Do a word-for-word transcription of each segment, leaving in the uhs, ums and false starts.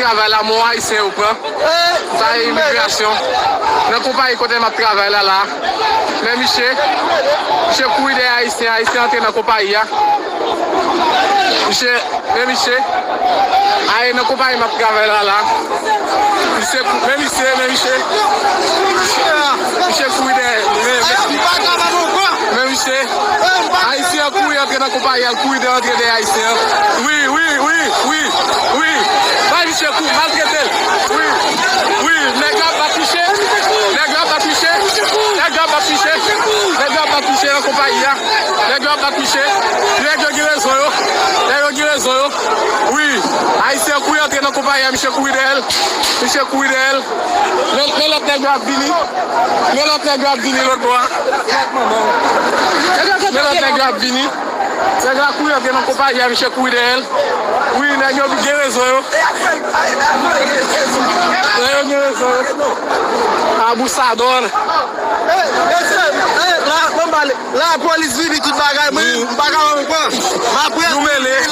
travay la, men Ayisyen yo pran. Sa e imigrasyon. Nan konpayi kote m ap travay la, la. Men misye, misye kouri dèyè Ayisyen, Ayisyen antre nan konpayi a. Misye, men misye, aye nan konpayi m ap travay la, la. Misye, men misye, men misye. Misye kouri dèyè, men, men, men misye. Ayisyen an kouri antre nan konpayi a, l kouri dèyè antre dèyè Ayisyen an. Wi, wi, wi, wi, wi. Bay misye kou, maltrete l. Wi, wi, nèg yo ap bat misye. Nèg yo ap bat misye. Nèg yo ap bat misye. Nèg yo ap bat misye nan konpayi a. Nèg yo ap bat misye. Nèg yo gen rezon yo. Nèg yo gen rezon yo. Wi, Ayisyen an kouri antre nan konpayi a, misye kouri dèyè l. Misye kouri dèyè l. Men, men lòt nèg yo ap vini. Men lòt nèg yo ap vini lòt bò a. Men lòt nèg yo ap vini. Nèg la kouri antre nan konpayi a, misye kouri dèyè l. Wi, nèg yo gen rezon yo. Nèg yo gen rezon yo. Abousadòn. Lapolis vini tout bagay, mwen, m pa ka wè mwen pran. M ap pran tou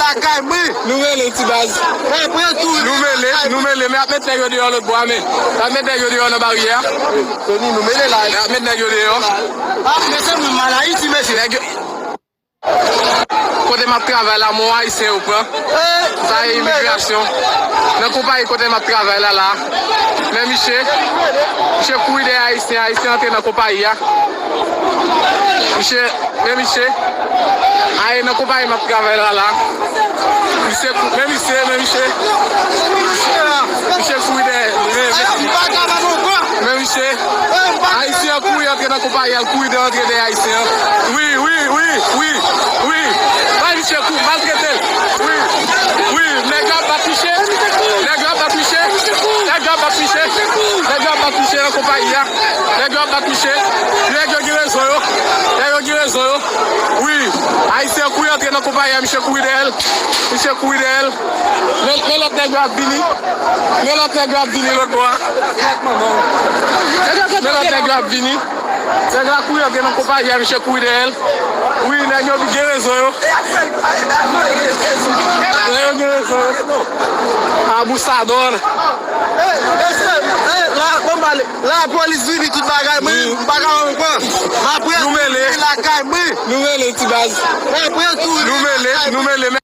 lakay mwen. Nou mele ti baz. M ap pran tou. Nou mele, nou mele, men ap met nèg yo deyò lòt bò a, men. Ap met nèg yo deyò nan baryè a. Tony, nou mele la. Men ap met nèg yo deyò. Ah, mesye, moun mal Ayiti, mesye. Nèg yo, kote m ap travay la, men Ayisyen yo pran. Sa e imigrasyon. Nan konpayi kote m ap travay la, la. Men misye, misye kouri dèyè Ayisyen, Ayisyen antre nan konpayi a. Misye, men misye, aye nan konpayi m ap travay la, la. Misye kou-, men misye, men misye. Misye kouri dèyè, men, men, men misye. Ayisyen an kouri antre nan konpayi a, l kouri dèyè antre dèyè Ayisyen an. Wi, wi, wi, wi, wi. Bay misye kou, maltrete l. Wi, wi, nèg yo ap bat misye. Nèg yo ap bat misye. Nèg yo ap bat misye. Nèg yo ap bat misye nan konpayi a. Nèg yo ap bat misye. Nèg yo gen rezon yo. Nèg yo gen rezon yo. Wi, Ayisyen an kouri antre nan konpayi a, misye kouri dèyè l. Misye kouri dèyè l. Men, men lòt nèg yo ap vini. Men lòt nèg yo ap vini lòt bò a. Men lòt nèg yo ap vini. Nèg la kouri antre nan konpayi a, misye kouri dèyè l. Wi, nèg yo gen rezon yo. Nèg yo gen rezon yo. Abousadòn. Lapolis vini tout bagay, mwen, m pa ka wè mwen pran. M ap pran tou lakay mwen. Nou mele ti baz. M ap pran tou lakay mwen. Nou mele, nou mele.